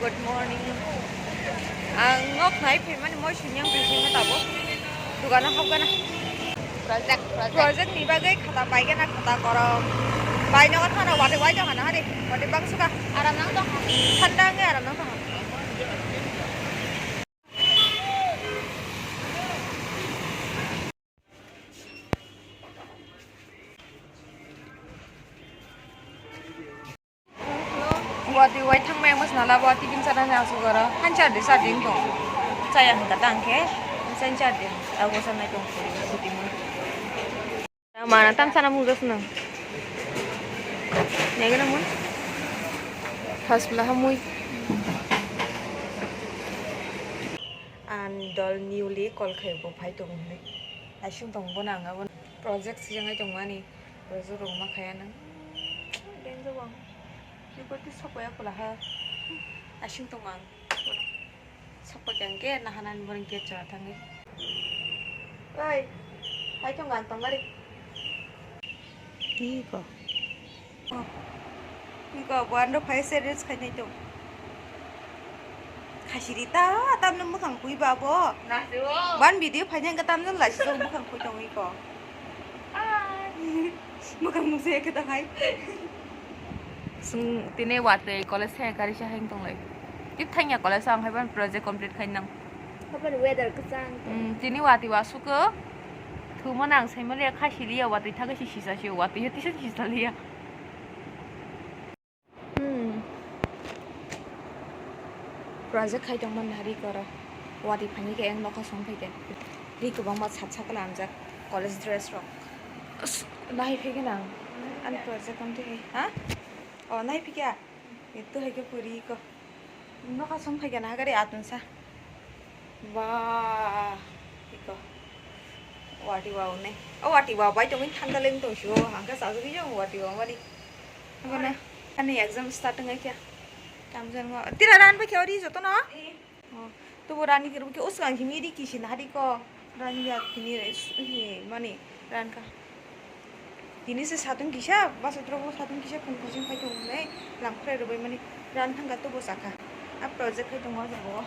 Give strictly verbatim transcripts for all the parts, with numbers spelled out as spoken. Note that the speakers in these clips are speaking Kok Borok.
Good morning. Ang nok nai phaimani moi sunyang bising tabuk. Dugano hapgana. Project, project. Project ni bagwi khata paigana, khata korom. Bai nogo thana wate wai tong hana hari. Wate bang suka. Aram nang tong. Thanda nge aram nang tong. Wati wai thang mai mas nala wati kin sana na su gora. Han char de sa ding tong. Saya hangka tang ke. San char de. Ago sana tong. Mana tam sana mung dos nang. Nega na mun. Pas pula hamui. An dol newly call khai bo phai tong hwnwi. Aswk tong bo nang abo project sijang ai tong mani. Project rok ma khaya nang. Denjo bang. Bikoti sokoya kula ha. Aswk tong ang. Sokoi kang ke nahanan boreng ke chora thangwi. Oi. Hai tong ang tong ari. Iko. Iko, bo ano phai se reels khainai tong. Khasiri ta, tamno mwkhang pui ba bo. Nasibo. Ban video phainai ka tamno laisi tong mwkhang pui tong iko. Mwkhang nukse ke ta hai. Sung tine watwi college se kari sa heng tong lai. Tip thangya college ang hai ban project complete khainang. Hapan weather kwchang. Hmm, tini wati wa suko. Thuma nang sai mali kha sili ya wati thaga si sisa si wati ya tisa sisa liya. Hmm. Project khai tong man hari koro. Wati phani ke eng nokha song phai ke. Ri kwbang ma sat sakala amjak college dress rok. Nai phai ke nang. An project am twi ha? Oh, nai phai ke. Itu hai ke puri ko. Nokha song phai gana gari atun sa. Ba, iko. Wati wow ne. Oh, wati wow bai tongin thanda leng tong sio. Hangka sa jagi jong wati wow mani. Apa na? Ani exam start ngai kya? Tam jan wa. Tira ran ba kya ori joto na? Oh, tu bo rani kero ke usang himi ri kisi na hari ko. Rani ya tini re, he, mani, ran ka. Tini se satung kisa, bus utro bo satung kisa phung phasing phai tong nai, lam khre rwbai mani, ran thang ka tubo saka. A project khai tongo jago.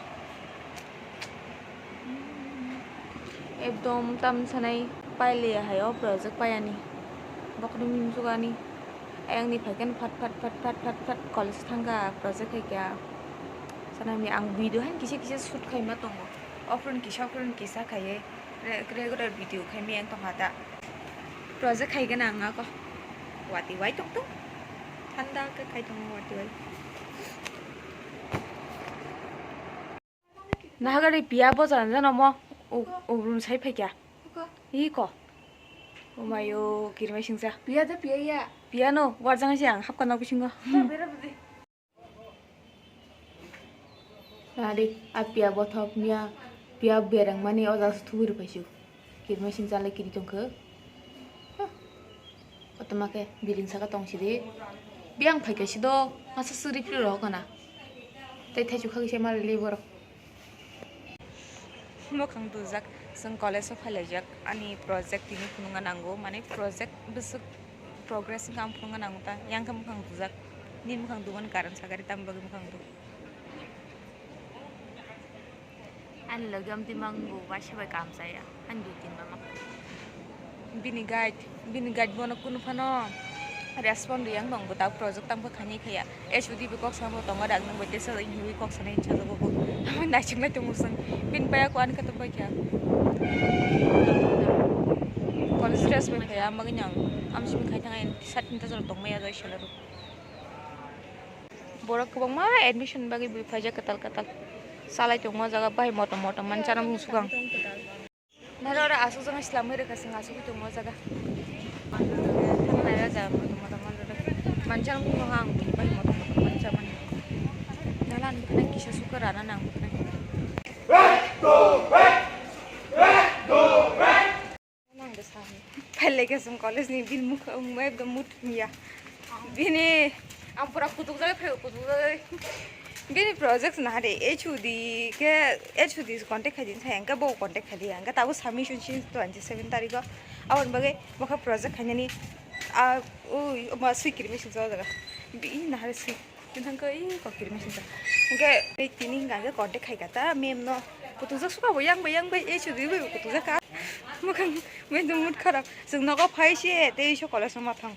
Ekdom tam sanai pai le hai o project pai ani. Bokni mimsugani. Ayang ni phai khe phat phat college thang ka project khai kya. Sanami ang video han kisa kisa shoot khai ma tongo. Offline kisa, offline kisa khaiye re-, regular video khai miyang tongha ta. Project khai gana ang ako. Wati wai tong tong. Thanda khe khai tongo wati wai. Nahagari piya bo jana jana mo u-, u-, rum sai phaikya. Iko. Umayo kirmai singsa. Piya da piya ya. Piya no warjang si ang hapka nok bisingo. Nadi, a piya bothop miya, piya bereng mani o jaga se thubui rwpaisu. Kirmai sing chalai kiri tongkho. Huh. Kotorma khe biring saka tong sidi. Biyang phaikha sido, masa suri phri rohok kana. Tei thaichuk kha kisa malai borok. Mwkhang tujak, chwng college o phailaijak, ani project tini phunukna nango, mane project bwswk progress wngkha ang phunukna nango ta, yang khe mwkhang tujak, nini mwkhang tubani karon sakari tamni bagwi mwkhang tu. Ani logi amtwi mango waisa bai kam chaya, ani dui tin ma. Bini guide, bini guide bono kunu phano respond riyang tong bwta project tang khainai khaya. H O D bai kok samo tongo dak nang bai tesa hiwi kok sanai hinsa jago bo. Amai naisik nai tongo sang. Bini paya ko ani kata bai kha. College dress bai khaya amagwi nang. Am simi khai thangai sat tinta jora tong maya jai sala ro. Borok kwbangma admission bagwi bui phaijak kwtal kwtal. Salai tongo o jaga bai motom motom manchana mung sukang. Nara ora asuk jang slamwi rwkha, chwng asugwi tongo o jaga. Thangnai o jaga motom motom manjak. Manjak wngkha ang bini bai motom motom manjak mani. Nala ang bwkhwnai kisa sukha rana nang bwkhwnai. Nang de sami. Phailai khe chwng college ni bini mukha wngma ekdom mut wngya. Bini ang pura kutuk jagwi phai kutuk jagwi. Bini project na de H O D khe H O D contact khai din sai ang khe bo contact khai di ang khe tabo submission sini twenty seven tarikh o. Aboni bagwi bokha project khainani a ui ma sui kirimi sujak jaga. Bini na hare sui. Tini thang khe ui kok kirimi sujak. Hingke tei tini hingka hingke contact khai kata mem no kutujak suka bo yang bai yang bai ei chugui bai kutujak ka. Mukhang mem no mood kharap. Chwng nogo phai se tei iso college no ma thang.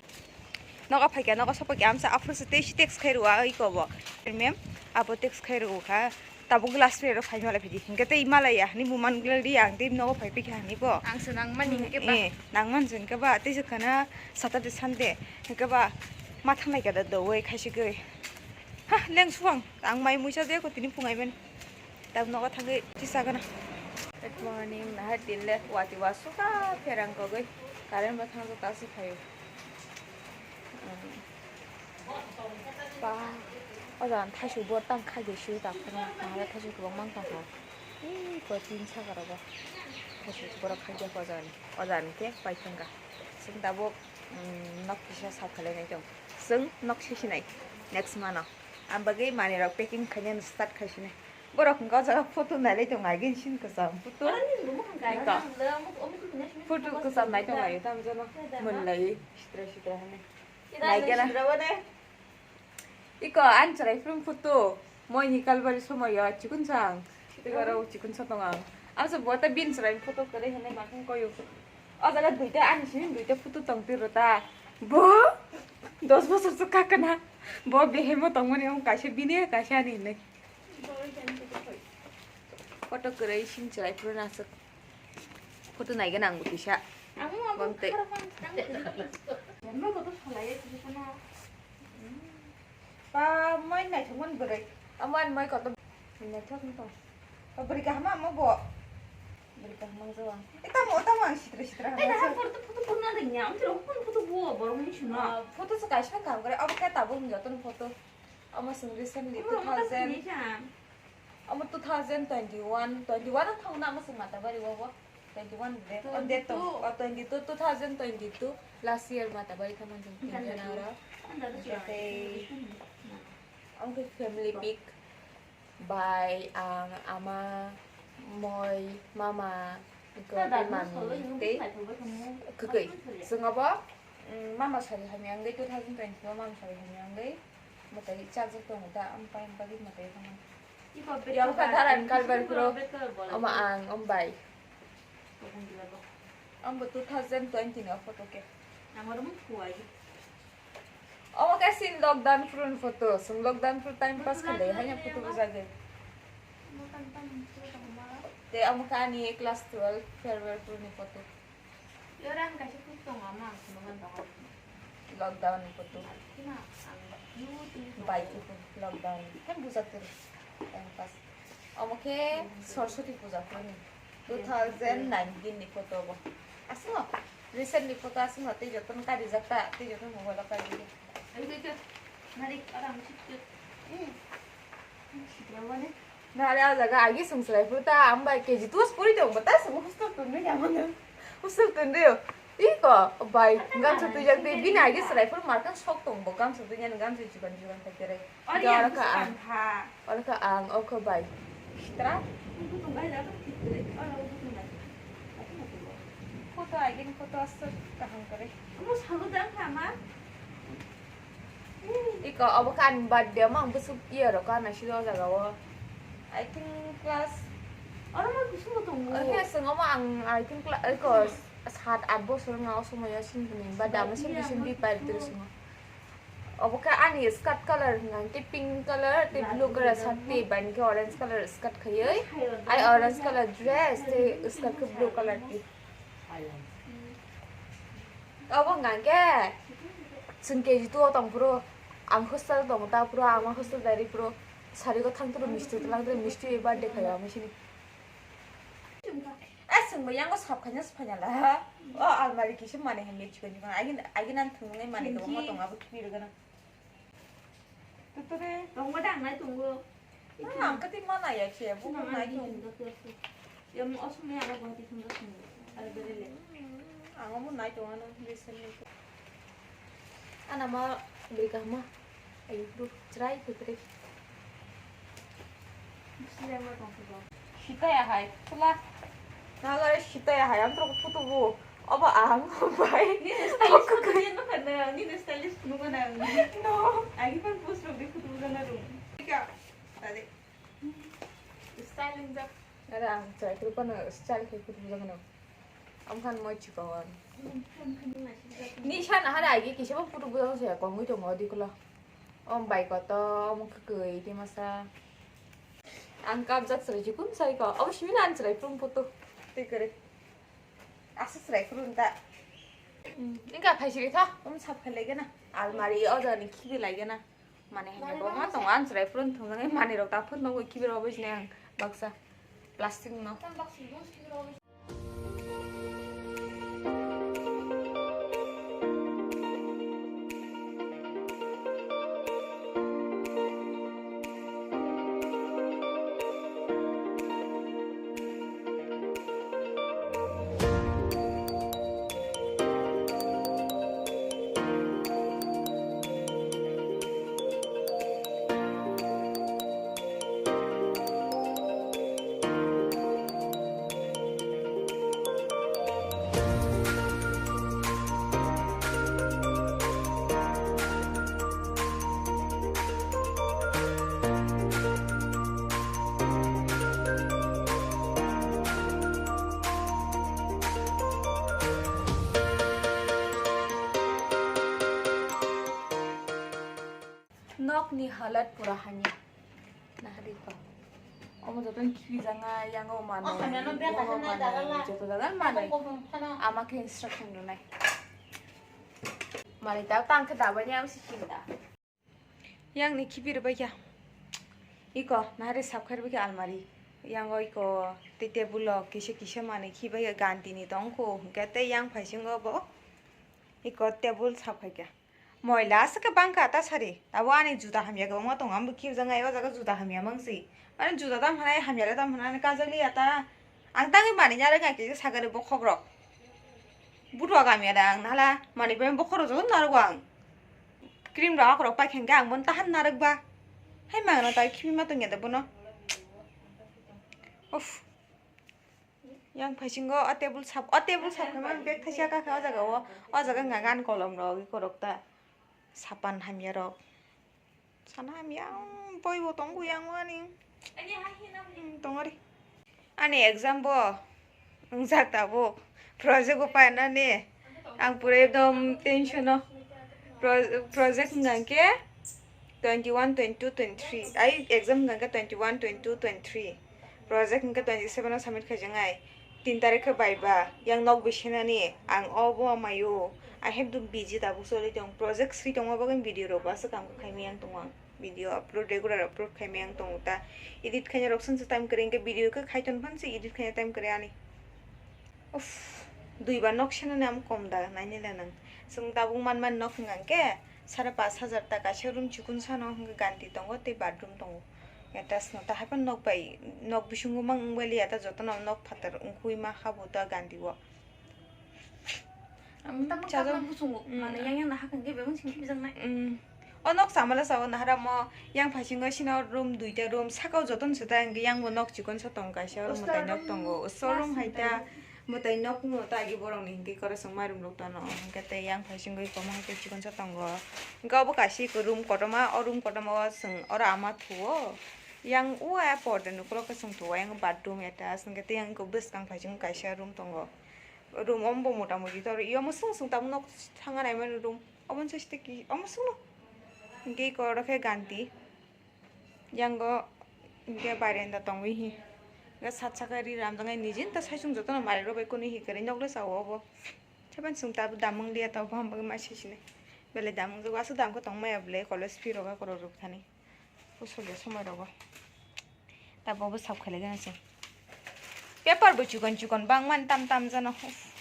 Nogo phai kha nogo sopo khe amsa aphuru se tei si text khai rw ai ko bo. Mem abo text khai rw kha. Tabuk last period o phai malai phidi. Hingke tei malai ya ni muman gulai ri ang tei nogo phai pikha ni bo. Ang se nang mani hingke ba. Eh, nang man jeng ke ba tei se khana Saturday Sunday hingke ba ma thangnai khe da dowai khaisi goi. Ha, leng suang. Ang mai muisa de ko tini phungai ben. Tab nogo thangwi tisa gana. Good morning. Nahar din le wati wa suka pherang kogoi. Current bo thang ta si phayo. Ba, o jaga thaisu bo tang khai de siyo ta phano. Nahar thaisu kwbang mang ta ho. Ih, ko tin saka rogo. Thaisu borok khai de ko jani. O jani khe pai thangka. Sing tabuk, mm, nok kisa sap khalai nai tong. Chwng nok sisinai next month o. Ang bagwi manwi rok packing khainani start khaisinai. Borok hwnkhe o jaga photo nailai tongo, agin sin kwcham photo. Iko. Photo kwcham nai tongo, tamo jano mwnlai sitra sitra hwnwi. Naikhe na. Iko, ani chwrai phuru photo. Moini kalbari somoyo chikun sang. Tei oro chikun sa tong ang. Asa bo ta bin chwrai photo kwrwi hinwi ma khe koyo. O jaga duita ani simi duita photo tong tiro ta. Bo dos bosor se kakana. Bo behemo tongmani wng kaisa bini kaisa ani hinwi. Photo kwrwi simi chwrai phuru naswk. Photo naigana ang bo kisa. Bangtwi. Ba, mai naithokmani bwrwi. Amo ani mai kotor naithok wng tong. Ba, bwrwi kaham amo bo. Bwrwi kaham wng jago ang. E, tamo, tamo ang sitra sitra hwnwi. Photo, photo, photo na ringya. Ang tiro phone photo bo, borok ni sino. Ah, photo se kaisa kaham kare. Abo khe tabuk wng jotono photo. Amo chwng recently two thousand. Amo two thousand twenty-one, twenty-one ang thangna amo chwng Matabari o bo. Twenty-one de, on date tong, o twenty-two, two thousand twenty-two, last year Matabari thangmani chwng tingkha na oro. Tei, ang khe family pic, bai, ang, ama, moi, mama, tei mami, tei kwkwi. Chwng obo, mm, mama sari hamya wngwi, two thousand twenty-two o mama sari hamya wngwi, mwtai chajak tongo ta, ang pai bagwi mwtai thangmani. Yang kha daran kalbar phuru. Omo ang, om bai. Ambo two thousand twenty ni o photo khe. Omo khe sin lockdown phuru ni photo. Chwng lockdown phuru time pass khlai haino photo bujagwi. Te omo khe ani class twelve farewell phuru ni photo. Lockdown ni photo. Bai khe lockdown ni. Kan bujak twi time pass. Omo khe Saraswati puja phuru ni two thousand nineteen ni photo bo. Aswk no? Recent ni photo aswk no? Tei jotono karijak ta? Tei jotono mobile o karijak. Nare o jaga agi sung chwrai phuru ta, ang bai K G two pori tong, bata sung hostel tundri ya mano. Hostel tundri yo. Iko, bai, gamsa twijak de, bini agi chwrai phuru markang sok tong bo, gamsa twijak ni gamsa chikon chikon khai tere. Oro kha ang. Oro kha ang, oko bai. Sitra. Photo agi ni photo aswk kaham kare. Iko obo khe ani birthday omo ang bwswk year o kha naisik o jaga o. I think class. Oro ma kusugo tongo. Oke, chwng omo ang, I think cla-, iko sat aath bosor wngkha o somoyo sini hwnwi birthday ama sini sini di pair tiri chwng. Obo khe ani skirt colour hwnka hwnkhe pink colour tei blue colour sat tei bai khe orange colour skirt khaiwi. Ai orange colour dress tei skirt khe blue colour tei. Obo hwnka hwnkhe chwng K G two o tong phuru, ang hostel tongo ta phuru, ama hostel dari phuru, sari go thang turu misti tlang turu misti birthday khaio ama sini. Eh, chwng bo yango sap khaina se phaina la. O almari kisa mani hamya chikon chikon. Agin, agin ang thwngwi mani kwbangma tongo, abo khibi rwgano. Tutore. Tongo da ang nai tongo. Ah, ang kati mana ya khe, bo nai tongo. Yang osmai aro Guwahati thangda tongo. Aro berele. Ang omo nai tongo ano recently. Ana ma beri kahma. Ayo, bro, chrai putri. Sitaya hai, pula. Nalare sitaya hai, ang trok photo bo. Obo ang, bai. Nini stylist photo dia no kana, nini stylist no kana. No. Agi pan post rok di photo bo kana rung. Ika, tadi. Ada ang chwrai khe phano style khe photo bujak no. Amkhan moi chikon. Ni sana hara agi kisa bo photo bujak se kongwi tongo dikla. Om bai koto, om kwkwi, tei masa. Ang kabjak chwrai chikon sai ko. Abo simi na ang chwrai phuru photo. Tei kwrwi. Asa chwrai phuru ta. Ingka phai siri tha. Om sap khalai gana. Almari o jani khibi lai gana. Mane hanya bo ma tongo ang chwrai phuru thungjani mani rok ta phuru nogwi khibi rok bai sini ang baksa plastic no. Nokni halat pura hanya. Nahari ko. Omo joto ni khibi janga, yango manwi, yango manwi, joto jaga manwi. Ama khe instruction rwnai. Mali ta tang khe dabani ang si sinda. Yang ni khibi rwbaikha. Iko nahari sap khe rwbaikha almari. Yango iko tei table o kisa kisa manwi khibaikha ganti ni tongkho. Hwnkhe tei yang phaisingo bo iko table sap khaikha. Moila aswk khe bangkha ta sari. Abo ani juda hamya kwbangma tongo, ang bo khibijaknai o jaga juda hamya mangsi. Mane juda tamo hwnai hamya le tamo hwnai kajakliya ta. Ang tangwi manwi narwkha kisa sakani bokhok rok. Butua kamya da ang nala manwi bai bokhok rok joto narwgo ang. Cream rok akhorok paikha hwnkhe ang bono tahan narwkba. Hai mangno ta khibi ma tongya da bono. Uff. Yang phaisingo o table sap, o table sap khe mang bag thaisa kakha o jaga o, o jaga wngkha gan kolom rok, ikorok ta sapan hamya rok. Sana hamya, um, boi bo tongo yang o ani. Um, tongori. Ani exam bo wngjak tabuk. Project bo painani. Ang pura ekdom tension o. Pro-, project wngkha khe twenty one, twenty two, twenty three. Ai exam wngkha khe twenty one, twenty two, twenty three. Project wngkha twenty seven o submit khaijaknai. Tin tarikh khe baiba. Yang nok bisinani ang obo mayo. I have to busy tabuk choli tong. Project sri tongma bagwi video rok bo aswk ang khaimani ang tongo ang. Video upload, regular upload khaimani ang tongo ta. Edit khaina rok songsa time kwrwi hwnkhe video khe khaiton phansi edit khaina time kwrwi ani. Uff, duibar nok senani amo kom da, nainai le nang. Chwng tabuk manmani nok hwnkha hwnkhe sare pash hajar ta kaisa room chikon sano hwnkhe ganti tongo tei bathroom tongo. Attach no ta haiphano nok bai, nok bisingo mang wngbailiya ta jotono nok phatar wngwi ma habo ta ganti o. Ang tamo chajak- tapna buchungo, mm, mane yang yang na hakang khe bebang sing khibijaknai. Mm. O nok chamala sao naharamo yang phaisingo sino room duita room sakao jotono se ta hwnkhe yang bo nok chikon sa tongo kaisa o mwtai nok tongo. Ustor room hai ta mwtai nok no ta agi borok ni hwnkhe korosong mai room rok tano hwnkhe tei yang phaisingo iko mo hai khe chikon sa tongo. Hwnkhe obo kaisa iko room kotorma, o room kotorma o chwng oro ama thuo. Yang o a porda ni ukulok khe chwng thuo yang bathroom attach hwnkhe tei yang iko bwskang phaisingo kaisa room tongo. Room omo bo mota moti tor, iyo musung sung tabuk nok thangna naimani room. Omo se site ki, omo sung no. Hwnkhe iko oro khe ganti. Yango hwnkhe barenda tongwi hi. Hwnkhe sat saka ri ramjaknai nijin ta saichung jotono mari rw bai kuni hi kwrwi nok le sao obo. Theban sung tabuk damung liya tabuk ham bagwi ma sisini. Belai damung jago aswk dam khe tong maya bwle college fee rok a korok rok thani. Kusulya somoi rogo. Tabuk bo sap khailai gana se. Paper bo chikon chikon bangmani tam tam jano. Uff.